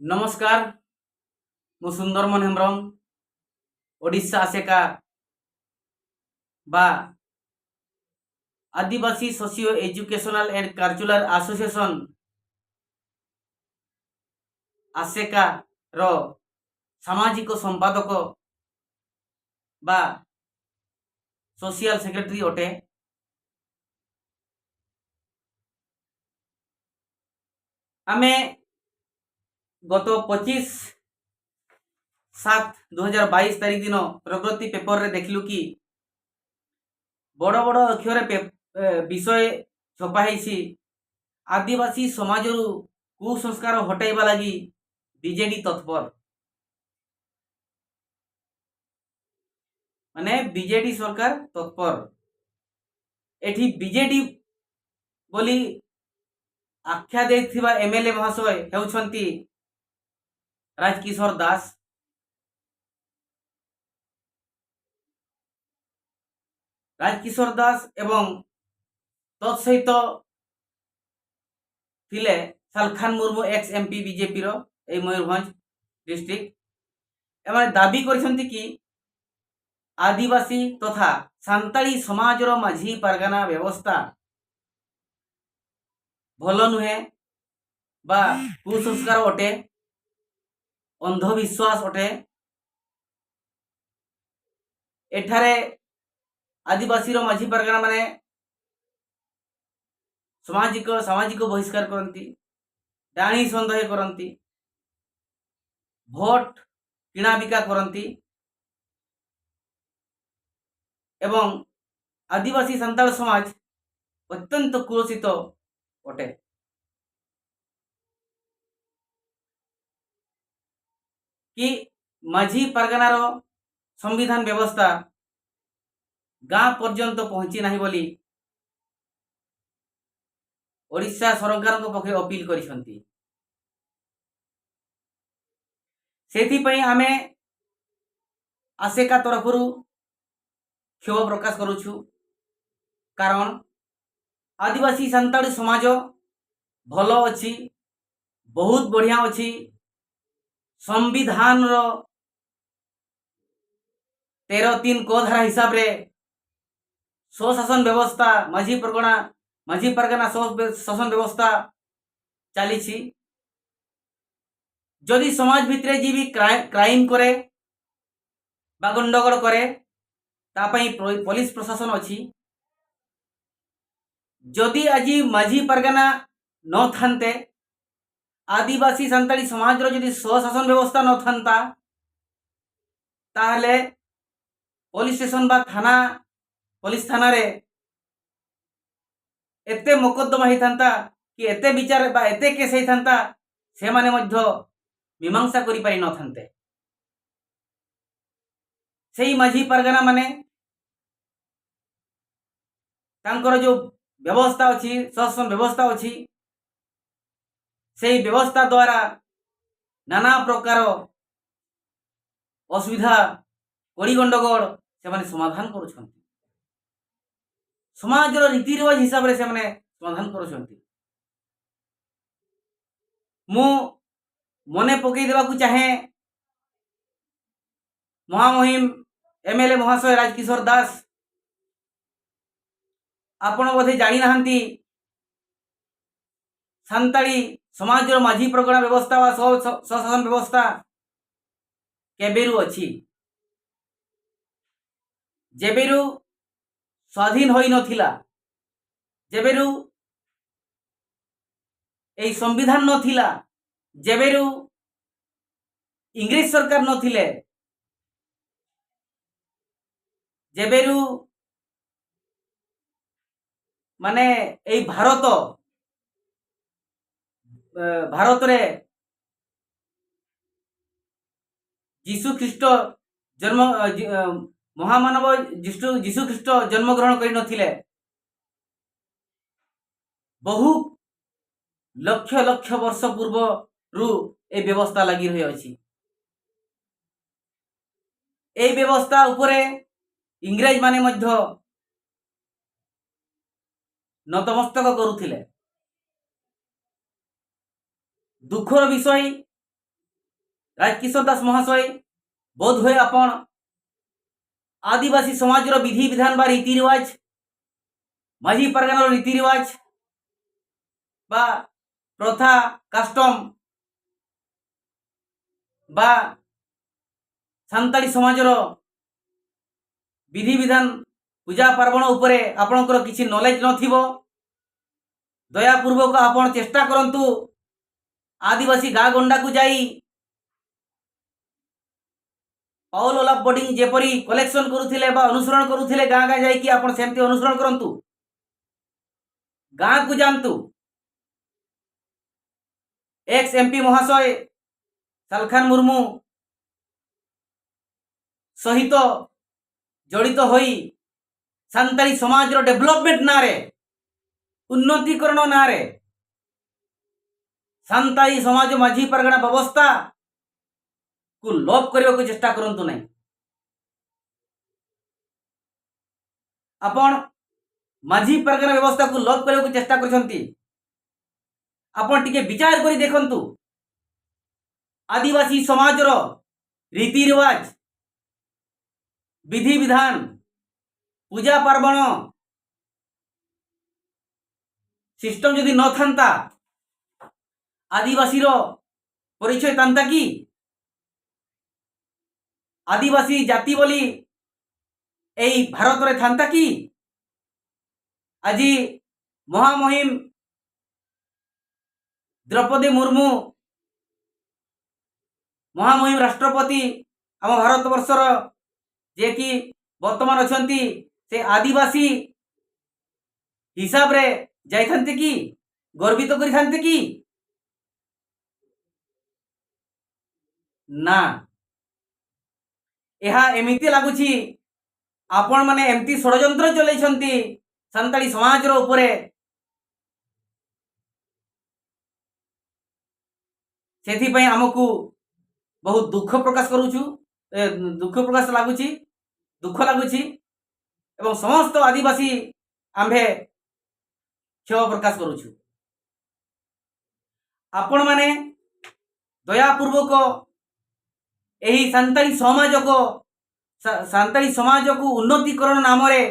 ନମସ୍କାର, ମୁଁ ସୁନ୍ଦରମୋହନ ହେମ୍ବ୍ରମ, ଓଡ଼ିଶା ଆସେକା ବା ଆଦିବାସୀ Socio Educational and Cultural Association ଆସେକାର ସାମାଜିକ ସମ୍ପାଦକ ବା ସୋସିଆଲ ସେକ୍ରେଟାରୀ ଅଟେ। ଆମେ ଗତ 25/7/2022 ତାରିଖ ଦିନ ପ୍ରଗତି ପେପରରେ ଦେଖିଲୁ କି ବଡ଼ ବଡ଼ ଅକ୍ଷରେ ବିଷୟ ଛପା ହେଇଛି, ଆଦିବାସୀ ସମାଜରୁ କୁସଂସ୍କାର ହଟାଇବା ଲାଗି ବିଜେଡି ତତ୍ପର। ମାନେ ବିଜେଡି ସରକାର ତତ୍ପର। ଏଠି ବିଜେଡି ବୋଲି ଆଖ୍ୟା ଦେଇଥିବା ଏମଏଲଏ ମହାଶୟ ହେଉଛନ୍ତି ରାଜକିଶୋର ଦାସ। ରାଜକିଶୋର ଦାସ ଏବଂ ତତ୍ସହିତ ଥିଲେ ସାଲଖାନ ମୁର୍ମୁ, ଏକ୍ସ ଏମପି, ବିଜେପିର ଏଇ ମୟୂରଭଞ୍ଜ ଡିଷ୍ଟ୍ରିକ୍ଟ। ଏମାନେ ଦାବି କରିଛନ୍ତି କି ଆଦିବାସୀ ତଥା ସାନ୍ତାଳୀ ସମାଜର ମାଝି ପାରଗାନା ବ୍ୟବସ୍ଥା ଭଲ ନୁହେଁ ବା କୁସଂସ୍କାର ଅଟେ, ଅନ୍ଧବିଶ୍ୱାସ ଅଟେ। ଏଠାରେ ଆଦିବାସୀର ମାଝି ପାରଗାନା ମାନେ ସାମାଜିକ ବହିଷ୍କାର କରନ୍ତି, ଡାଣି ସନ୍ଦେହ କରନ୍ତି, ଭୋଟ କିଣା ବିକା କରନ୍ତି ଏବଂ ଆଦିବାସୀ ସାନ୍ତାଳ ସମାଜ ଅତ୍ୟନ୍ତ କୁଳସିତ ଅଟେ। କି ମାଝି ପାରଗାନାର ସମ୍ବିଧାନ ବ୍ୟବସ୍ଥା ଗାଁ ପର୍ଯ୍ୟନ୍ତ ପହଞ୍ଚି ନାହିଁ ବୋଲି ଓଡ଼ିଶା ସରକାରଙ୍କ ପକ୍ଷରେ ଅପିଲ କରିଛନ୍ତି। ସେଥିପାଇଁ ଆମେ ଆସେକା ତରଫରୁ କ୍ଷୋଭ ପ୍ରକାଶ କରୁଛୁ, କାରଣ ଆଦିବାସୀ ସାନ୍ତାଳୀ ସମାଜ ଭଲ ଅଛି, ବହୁତ ବଢ଼ିଆ ଅଛି। ସମ୍ବିଧାନର 13(3) କ ଧାରା ହିସାବରେ ସ୍ୱଶାସନ ବ୍ୟବସ୍ଥା, ମାଝି ପ୍ରଗଣା, ମାଝି ପାରଗାନା ଶାସନ ବ୍ୟବସ୍ଥା ଚାଲିଛି। ଯଦି ସମାଜ ଭିତରେ ଯିଏ ବି କ୍ରାଇମ କରେ ବା ଗଣ୍ଡଗୋଳ କରେ, ତା ପାଇଁ ପୋଲିସ ପ୍ରଶାସନ ଅଛି। ଯଦି ଆଜି ମାଝି ପାରଗାନା ନଥାନ୍ତେ, ଆଦିବାସୀ ସାନ୍ତାଳୀ ସମାଜର ଯଦି ସ୍ୱଶାସନ ବ୍ୟବସ୍ଥା ନଥାନ୍ତା, ତାହେଲେ ପୋଲିସ ଷ୍ଟେସନ ବା ଥାନା, ପୋଲିସ ଥାନାରେ ଏତେ ମୋକଦ୍ଦମା ହେଇଥାନ୍ତା କି ଏତେ ବିଚାର ବା ଏତେ କେସ୍ ହେଇଥାନ୍ତା, ସେମାନେ ମଧ୍ୟ ମୀମାଂସା କରିପାରିନଥାନ୍ତେ। ସେଇ ମାଝି ପାରଗାନା ମାନେ ତାଙ୍କର ଯୋଉ ବ୍ୟବସ୍ଥା ଅଛି, ଶାସନ ବ୍ୟବସ୍ଥା ଅଛି, ସେଇ ବ୍ୟବସ୍ଥା ଦ୍ୱାରା ନାନା ପ୍ରକାର ଅସୁବିଧା, କଳି ଗଣ୍ଡଗୋଳ ସେମାନେ ସମାଧାନ କରୁଛନ୍ତି। ସମାଜର ରୀତିରିବାଜ ହିସାବରେ ସେମାନେ ସମାଧାନ କରୁଛନ୍ତି। ମୁଁ ମନେ ପକେଇ ଦେବାକୁ ଚାହେଁ ମହାମହିମ ଏମଏଲଏ ମହାଶୟ ରାଜକିଶୋର ଦାସ, ଆପଣ ବୋଧେ ଜାଣିନାହାନ୍ତି ସାନ୍ତାଳୀ ସମାଜର ମାଝି ପ୍ରଗଣା ବ୍ୟବସ୍ଥା ବା ସ୍ୱଶାସନ ବ୍ୟବସ୍ଥା କେବେରୁ ଅଛି। ଯେବେରୁ ସ୍ୱାଧୀନ ହୋଇନଥିଲା, ଯେବେରୁ ଏଇ ସମ୍ବିଧାନ ନଥିଲା, ଯେବେରୁ ଇଂରେଜ ସରକାର ନଥିଲେ, ଯେବେରୁ ମାନେ ଏଇ ଭାରତରେ ଯୀଶୁ ଖ୍ରୀଷ୍ଟ ଜନ୍ମ, ମହାମାନବ ଯୀଶୁ ଖ୍ରୀଷ୍ଟ ଜନ୍ମଗ୍ରହଣ କରିନଥିଲେ, ବହୁ ଲକ୍ଷ ଲକ୍ଷ ବର୍ଷ ପୂର୍ବରୁ ଏ ବ୍ୟବସ୍ଥା ଲାଗି ରହିଅଛି। এই ବ୍ୟବସ୍ଥା ଉପରେ ଇଂରେଜ ମାନେ ମଧ୍ୟ ନତମସ୍ତକ କରୁଥିଲେ। ଦୁଃଖର ବିଷୟ, ରାଜକିଶୋର ଦାସ ମହାଶୟ, ବୋଧ ହୁଏ ଆପଣ ଆଦିବାସୀ ସମାଜର ବିଧି ବିଧାନ ବା ରୀତି ରିୱାଜ, ମାଝି ପାରଗାନାର ରୀତି ରିୱାଜ ବା ପ୍ରଥା, କାଷ୍ଟମ ବା ସାନ୍ତାଳୀ ସମାଜର ବିଧିବିଧାନ, ପୂଜା ପାର୍ବଣ ଉପରେ ଆପଣଙ୍କର କିଛି ନଲେଜ ନଥିବ। ଦୟାପୂର୍ବକ ଆପଣ ଚେଷ୍ଟା କରନ୍ତୁ ଆଦିବାସୀ ଗାଁ ଗଣ୍ଡାକୁ ଯାଇ ପାଉଲ ଓଲାଫ ବୋର୍ଡିଂ ଯେପରି କଲେକ୍ସନ କରୁଥିଲେ ବା ଅନୁସରଣ କରୁଥିଲେ ଗାଁ ଗାଁ ଯାଇକି, ଆପଣ ସେମିତି ଅନୁସରଣ କରନ୍ତୁ, ଗାଁକୁ ଯାଆନ୍ତୁ। ଏକ୍ସ ଏମପି ମହାଶୟ ସାଲଖାନ ମୁର୍ମୁ ସହିତ ଜଡ଼ିତ ହୋଇ ସାନ୍ତାଳୀ ସମାଜର ଡେଭଲପମେଣ୍ଟ ନାଁରେ, ଉନ୍ନତିକରଣ ନାଁରେ ସାନ୍ତାଳୀ ସମାଜ ମାଝି ପାରଗଣା ବ୍ୟବସ୍ଥାକୁ ଲୋପ କରିବାକୁ ଚେଷ୍ଟା କରନ୍ତୁ ନାହିଁ। ଆପଣ ମାଝି ପାରଗଣା ବ୍ୟବସ୍ଥାକୁ ଲୋପ କରିବାକୁ ଚେଷ୍ଟା କରିଛନ୍ତି। ଆପଣ ଟିକେ ବିଚାର କରି ଦେଖନ୍ତୁ, ଆଦିବାସୀ ସମାଜର ରୀତି ରିୱାଜ, ବିଧିବିଧାନ, ପୂଜା ପାର୍ବଣ ସିଷ୍ଟମ ଯଦି ନଥାନ୍ତା, ଆଦିବାସୀର ପରିଚୟ ଥାନ୍ତା କି? ଆଦିବାସୀ ଜାତି ବୋଲି ଏଇ ଭାରତରେ ଥାନ୍ତା କି? ଆଜି ମହାମହିମ ଦ୍ରୌପଦୀ ମୁର୍ମୁ, ମହାମହିମ ରାଷ୍ଟ୍ରପତି ଆମ ଭାରତବର୍ଷର, ଯିଏକି ବର୍ତ୍ତମାନ ଅଛନ୍ତି, ସେ ଆଦିବାସୀ ହିସାବରେ ଯାଇଥାନ୍ତେ କି? ଗର୍ବିତ କରିଥାନ୍ତେ କି? ନା। ଏହା ଏମିତି ଲାଗୁଛି ଆପଣମାନେ ଏମିତି ଷଡ଼ଯନ୍ତ୍ର ଚଲେଇଛନ୍ତି ସାନ୍ତାଳୀ ସମାଜର ଉପରେ। ସେଥିପାଇଁ ଆମକୁ ବହୁତ ଦୁଃଖ ପ୍ରକାଶ କରୁଛୁ, ଦୁଃଖ ପ୍ରକାଶ ଲାଗୁଛି, ଦୁଃଖ ଲାଗୁଛି ଏବଂ ସମସ୍ତ ଆଦିବାସୀ ଆମ୍ଭେ କ୍ଷୋଭ ପ୍ରକାଶ କରୁଛୁ। ଆପଣମାନେ ଦୟାପୂର୍ବକ ଏହି ସାନ୍ତାଳୀ ସମାଜକୁ ଉନ୍ନତିକରଣ ନାମରେ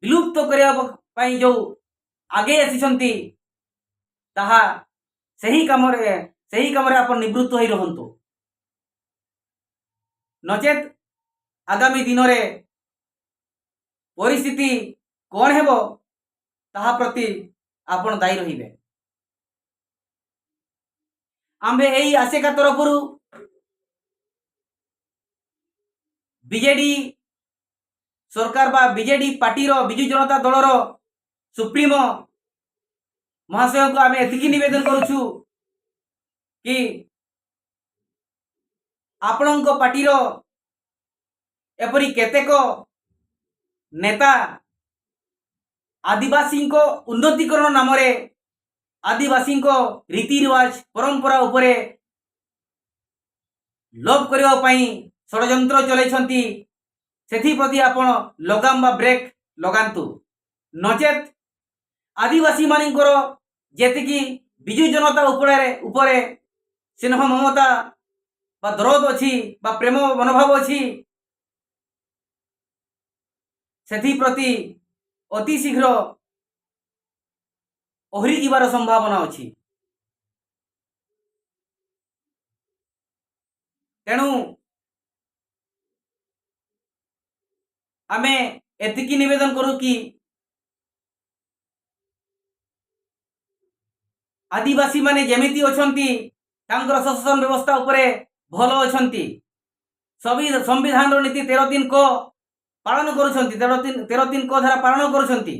ବିଲୁପ୍ତ କରିବା ପାଇଁ ଯେଉଁ ଆଗେଇ ଆସିଛନ୍ତି, ତାହା ସେହି କାମରେ ଆପଣ ନିବୃତ୍ତ ହୋଇ ରୁହନ୍ତୁ, ନଚେତ୍ ଆଗାମୀ ଦିନରେ ପରିସ୍ଥିତି କ'ଣ ହେବ, ତାହା ପ୍ରତି ଆପଣ ଦାୟୀ ରହିବେ। ଆମ୍ଭେ ଏଇ ଆସେକା ତରଫରୁ ବିଜେଡି ସରକାର ବା ବିଜେଡି ପାର୍ଟିର, ବିଜୁ ଜନତା ଦଳର ସୁପ୍ରିମୋ ମହାଶୟଙ୍କୁ ଆମେ ଏତିକି ନିବେଦନ କରୁଛୁ କି ଆପଣଙ୍କ ପାର୍ଟିର ଏପରି କେତେକ ନେତା ଆଦିବାସୀଙ୍କ ଉନ୍ନତିକରଣ ନାମରେ ଆଦିବାସୀଙ୍କ ରୀତିରିୱାଜ, ପରମ୍ପରା ଉପରେ ଲୋପ କରିବା ପାଇଁ ଷଡ଼ଯନ୍ତ୍ର ଚଲାଇଛନ୍ତି। ସେଥିପ୍ରତି ଆପଣ ଲଗାମ ବା ବ୍ରେକ୍ ଲଗାନ୍ତୁ, ନଚେତ୍ ଆଦିବାସୀମାନଙ୍କର ଯେତିକି ବିଜୁ ଜନତା ଉପରେ ସ୍ନେହ, ମମତା ବା ଦରଦ ଅଛି ବା ପ୍ରେମ ମନୋଭାବ ଅଛି, ସେଥିପ୍ରତି ଅତି ଶୀଘ୍ର ଓହରି ଯିବାର ସମ୍ଭାବନା ଅଛି। ତେଣୁ ଆମେ ଏତିକି ନିବେଦନ କରୁ କି ଆଦିବାସୀ ମାନେ ଯେମିତି ଅଛନ୍ତି, ତାଙ୍କର ଶାସନ ବ୍ୟବସ୍ଥା ଉପରେ ଭଲ ଅଛନ୍ତି, ସମ୍ବିଧାନର ନୀତି 13(3) କ ପାଳନ କରୁଛନ୍ତି, 13(3) କ ଧାରା ପାଳନ କରୁଛନ୍ତି,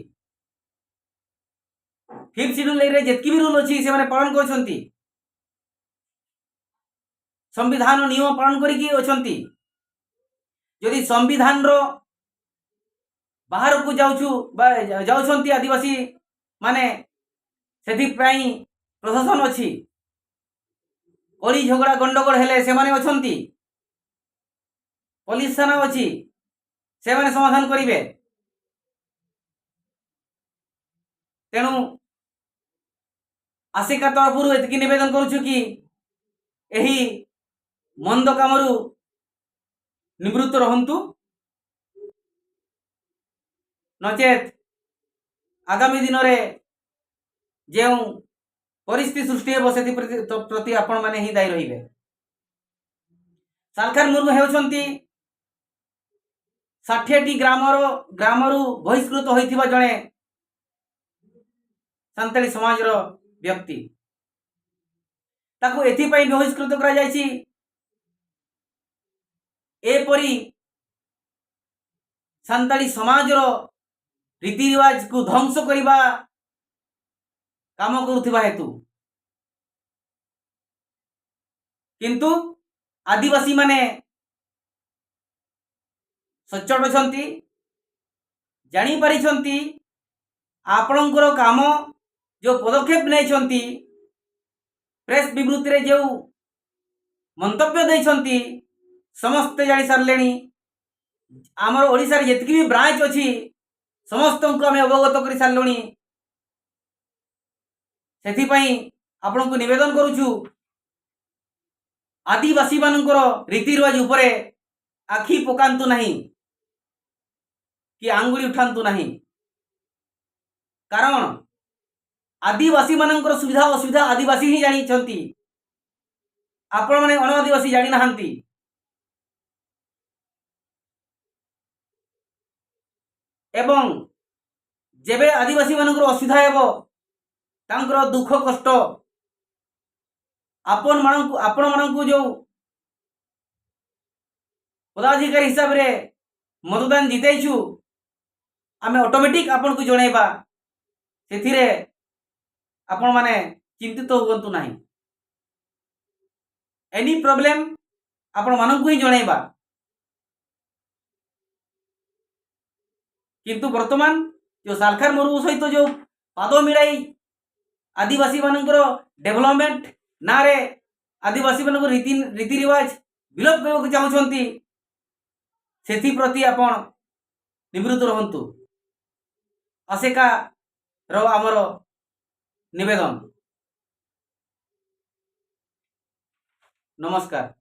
ଫିଫ୍ଥ ସିଡ୍ୟୁଲରେ ଯେତିକି ବି ରୁଲ୍ ଅଛି ସେମାନେ ପାଳନ କରୁଛନ୍ତି, ସମ୍ବିଧାନ ନିୟମ ପାଳନ କରିକି ଅଛନ୍ତି। ଯଦି ସମ୍ବିଧାନର ବାହାରକୁ ଯାଉଛୁ ବା ଯାଉଛନ୍ତି ଆଦିବାସୀ ମାନେ, ସେଥିପାଇଁ ପ୍ରଶାସନ ଅଛି। କଳି ଝଗଡ଼ା ଗଣ୍ଡଗୋଳ ହେଲେ ସେମାନେ ଅଛନ୍ତି, ପୋଲିସ ଥାନା ଅଛି, ସେମାନେ ସମାଧାନ କରିବେ। ତେଣୁ ଆସିକା ତରଫରୁ ଏତିକି ନିବେଦନ କରୁଛୁ କି ଏହି ମନ୍ଦ କାମରୁ ନିବୃତ୍ତ ରହନ୍ତୁ, ନଚେତ୍ ଆଗାମୀ ଦିନରେ ଯେଉଁ ପରିସ୍ଥିତି ସୃଷ୍ଟି ହେବ, ସେଥିପ୍ରତି ପ୍ରତି ଆପଣମାନେ ହିଁ ଦାୟୀ ରହିବେ। ସାଲଖାନ ମୁର୍ମୁ ହେଉଛନ୍ତି 60ଟି ଗ୍ରାମରୁ ବହିଷ୍କୃତ ହୋଇଥିବା ଜଣେ ସାନ୍ତାଳୀ ସମାଜର ବ୍ୟକ୍ତି। ତାକୁ ଏଥିପାଇଁ ବହିଷ୍କୃତ କରାଯାଇଛି, ଏପରି ସାନ୍ତାଳୀ ସମାଜର ରୀତିରିବାଜକୁ ଧ୍ୱଂସ କରିବା କାମ କରୁଥିବା ହେତୁ। କିନ୍ତୁ ଆଦିବାସୀମାନେ ସଚ୍ଚୋଟ ଅଛନ୍ତି, ଜାଣିପାରିଛନ୍ତି ଆପଣଙ୍କର କାମ। ଯେଉଁ ପଦକ୍ଷେପ ନେଇଛନ୍ତି, ପ୍ରେସ୍ ବିବୃତ୍ତିରେ ଯେଉଁ ମନ୍ତବ୍ୟ ଦେଇଛନ୍ତି, ସମସ୍ତେ ଜାଣିସାରିଲେଣି। ଆମର ଓଡ଼ିଶାରେ ଯେତିକି ବି ବ୍ରାଞ୍ଚ ଅଛି, ସମସ୍ତଙ୍କୁ ଆମେ ଅବଗତ କରିସାରିଲୁଣି। ସେଥିପାଇଁ ଆପଣଙ୍କୁ ନିବେଦନ କରୁଛୁ, ଆଦିବାସୀମାନଙ୍କର ରୀତିରିବାଜ ଉପରେ ଆଖି ପକାନ୍ତୁ ନାହିଁ କି ଆଙ୍ଗୁଳି ଉଠାନ୍ତୁ ନାହିଁ। କାରଣ ଆଦିବାସୀମାନଙ୍କର ସୁବିଧା ଅସୁବିଧା ଆଦିବାସୀ ହିଁ ଜାଣିଛନ୍ତି, ଆପଣମାନେ ଅଣ ଆଦିବାସୀ ଜାଣିନାହାନ୍ତି। ଏବଂ ଯେବେ ଆଦିବାସୀମାନଙ୍କର ଅସୁବିଧା ହେବ, ତାଙ୍କର ଦୁଃଖ କଷ୍ଟ ଆପଣମାନଙ୍କୁ ଯେଉଁ ପଦାଧିକାରୀ ହିସାବରେ ମତଦାନ ଜିତେଇଛୁ, ଆମେ ଅଟୋମେଟିକ୍ ଆପଣଙ୍କୁ ଜଣାଇବା। ସେଥିରେ ଆପଣମାନେ ଚିନ୍ତିତ ହୁଅନ୍ତୁ ନାହିଁ। ଏନି ପ୍ରୋବ୍ଲେମ୍ ଆପଣମାନଙ୍କୁ ହିଁ ଜଣାଇବା। କିନ୍ତୁ ବର୍ତ୍ତମାନ ଯେଉଁ ସାଲଖାନ ମୁର୍ମୁ ସହିତ ଯେଉଁ ପାଦ ମିଳାଇ ଆଦିବାସୀମାନଙ୍କର ଡେଭଲପମେଣ୍ଟ ନାଁରେ ଆଦିବାସୀମାନଙ୍କ ରୀତିରିବାଜ ବିଲୋପ କରିବାକୁ ଚାହୁଁଛନ୍ତି, ସେଥିପ୍ରତି ଆପଣ ନିବୃତ୍ତ ରୁହନ୍ତୁ। ଆସେକାର ଆମର ନିବେଦନ। ନମସ୍କାର।